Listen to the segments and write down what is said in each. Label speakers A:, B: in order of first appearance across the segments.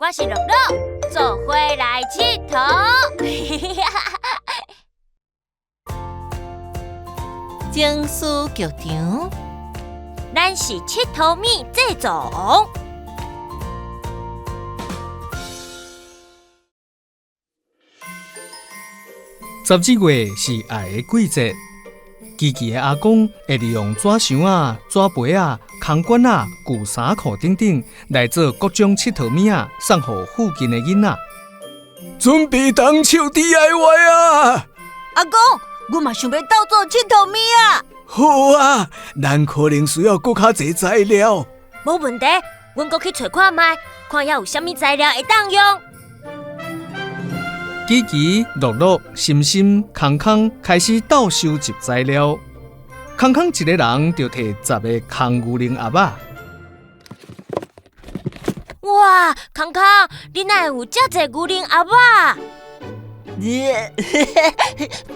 A: 我是樂樂，做伙來𨑨迌。
B: 情思劇場，
A: 咱是𨑨迌物製造王。
C: 12月是愛的季節，琪琪的阿公會利用紙箱仔、紙杯仔、空罐仔、舊衫褲等等來做各種𨑨迌物仔，送予附近的囡仔。
D: 準備動手 DIY 啊！
E: 阿公，阮嘛想欲鬥做𨑨迌物仔。
D: 好啊，咱可能需要閣較濟材料。
A: 無問題，阮閣去揣看覓，看猶有啥物材料會當用。
C: 琪琪、樂樂、心心、康康開始鬥收集材料。康康一個人就提10個空牛奶盒仔。
A: 哇，康康，你哪會有遮濟牛奶盒仔？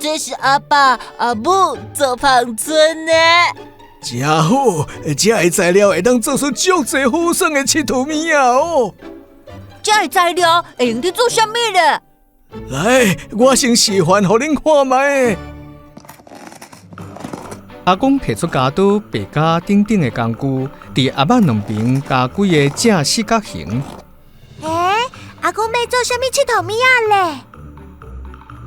B: 這是阿爸阿母做芳村的。
D: 真好，這个材料會當做出足濟好耍的𨑨迌物仔哦。
E: 這个材料會用得做啥物咧？
D: 來，我先示範予恁看覓。
C: 阿公提出鉸刀、白膠等等的工具，佇盒仔兩邊加幾个正四角形。
A: 欸，阿公欲做啥物𨑨迌物仔咧？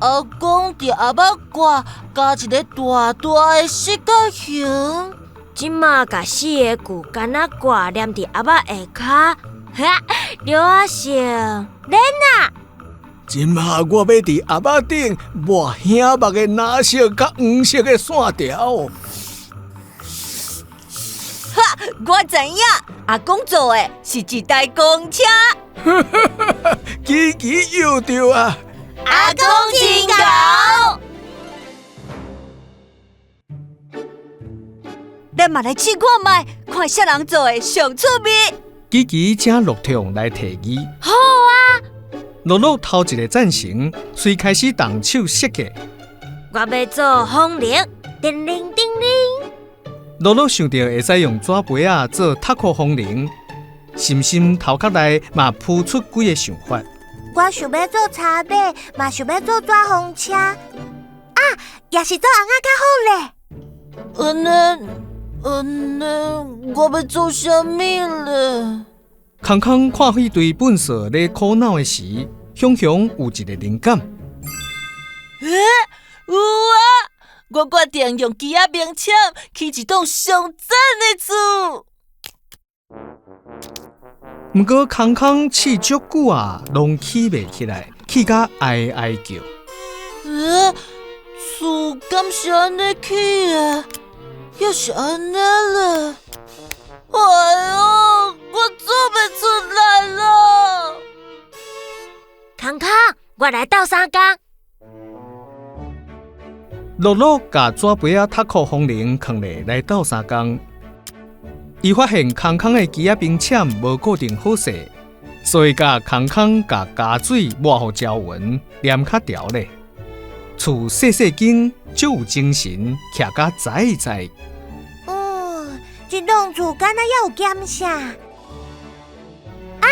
B: 阿公佇盒仔蓋加一个大大的四角形。
A: 這馬共四个舊柑仔蓋黏佇盒仔下跤，哈，著仔成鏈仔。
D: 這馬我欲佇盒仔頂抹醒目的藍色佮黃色的線條。
E: 哈，我知影，阿公做的是一台公車。
D: 琪琪又對啊！
A: 阿公真𠢕。
E: 咱嘛來試看覓，看啥人做的上趣味。
C: 琪琪請樂暢來提議。
A: 好啊！
C: 樂樂頭一个贊成，遂開始動手設計。
A: 我欲做風鈴，叮鈴叮鈴。
C: 樂樂想著會使用紙杯仔做塔殼風鈴，心心頭殼內嘛浮出幾个想法。
F: 我想欲做柴馬，嘛想欲做紙風車，啊，也是做尪仔較好咧。
B: 按呢按呢，我欲做啥物咧？
C: 康康看彼堆糞埽咧苦惱的時，雄雄有一个靈感。
B: 欸，有啊！我決定用機仔冰籤起一棟上讚的厝。
C: 毋過康康試足久啊，攏起袂起來，氣甲哀哀叫。
B: 欸，厝敢是按呢起的？抑是按呢咧？哎喲，我做袂出來了。
A: 康康，我來鬥相共。
C: 樂樂共紙杯仔塔殼風鈴囥咧來鬥相共。伊發現康康的機仔冰籤無固定好勢，所以共康康共膠水抹予焦勻，黏較牢咧。厝細細間，足有精神，徛甲載載。
F: 這棟厝敢若猶有減啥？啊，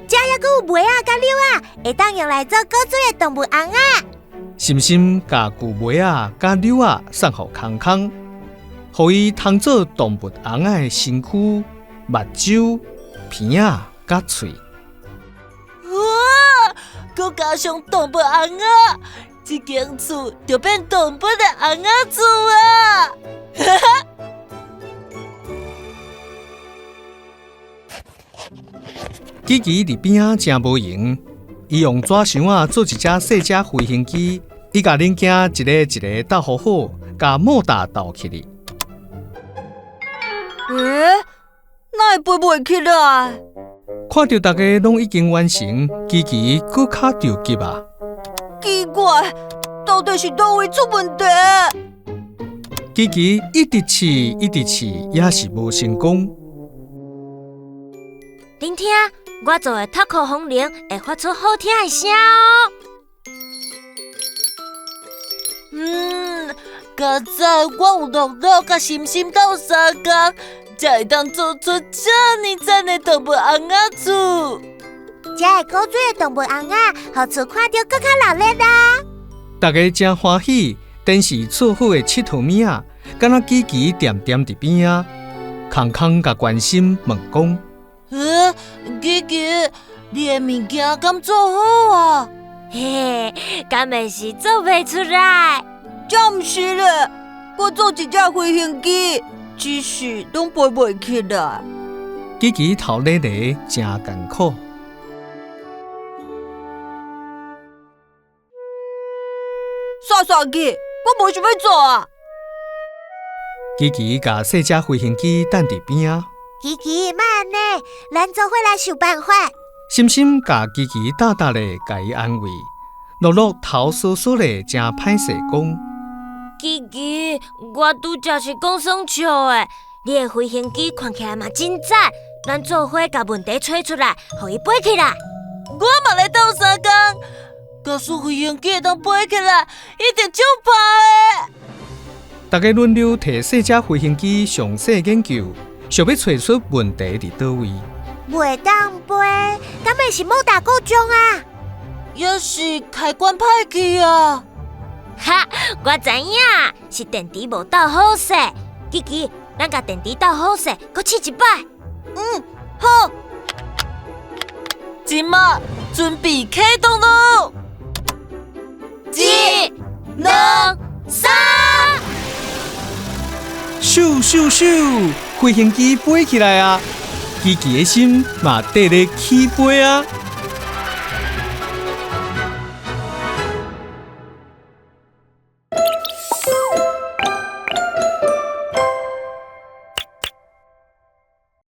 F: 這猶閣有襪仔佮柳仔，會當用來做古錐的動物尪仔。
C: 心心共舊襪仔佮柳仔送予康康，予伊通做動物尪仔的身軀、目睭、鼻仔佮喙。
B: 哇！閣加上動物尪仔，這間厝就變動物的尪仔厝啊！哈哈。
C: 琪琪佇邊仔誠無閒，伊用紙箱仔做一隻細隻飛行機，伊共零件一個一個鬥予好，共莫達鬥起哩。
E: 欸，哪會飛袂起來？
C: 看著大家攏已經完成，琪琪閣較著急啊！
E: 奇怪，到底是佗位出問題？
C: 琪琪一直試，一直試，也是無成功。
A: 恁聽，我做的塔殼風鈴會發出好聽的聲哦。
B: 佳哉我有樂樂佮心心鬥相共，才會當做出遮爾讚的動物尪仔厝。
F: 才會古水的動物尪仔，予厝看著閣較熱鬧啦。
C: 大家誠歡喜，電視做好的𨑨迌物仔，敢若琪琪恬恬佇邊仔。空空共關心問講：
B: 欸，琪琪，你的物件敢做好啊？
A: 嘿，敢會是做袂出來？
E: 才毋是咧，我做一隻飛行機，只是攏飛袂起來。
C: 琪琪頭咧咧，誠艱苦。
E: 煞煞去，我無想欲做啊！
C: 琪琪共細隻飛行機等佇邊仔。
F: 琪琪，莫按呢，咱做伙來想辦法。
C: 心心共琪琪搭搭咧，共伊安慰。樂樂頭縮縮咧，誠歹勢講。
A: 琪琪，我拄才是講耍笑的。你的飛行機看起來嘛真讚，咱做伙共問題揣出來，予伊飛起來。
B: 我嘛來鬥相共，假使飛行機會當飛起來，一定足拍的。
C: 大家輪流提細隻飛行機詳細研究，想欲揣出問題佇佗位。
F: 袂當飛，敢會是摩打故障啊？
B: 抑是開關歹去啊？
A: 哈，我知影，是電池無鬥好勢。琪琪，咱共電池鬥好勢，閣試一擺。
B: 嗯，好。這馬準備啟動囉！
A: 一、兩、三，
C: 咻咻咻！飛行機飛起來啊！琪琪的心嘛綴咧起飛啊！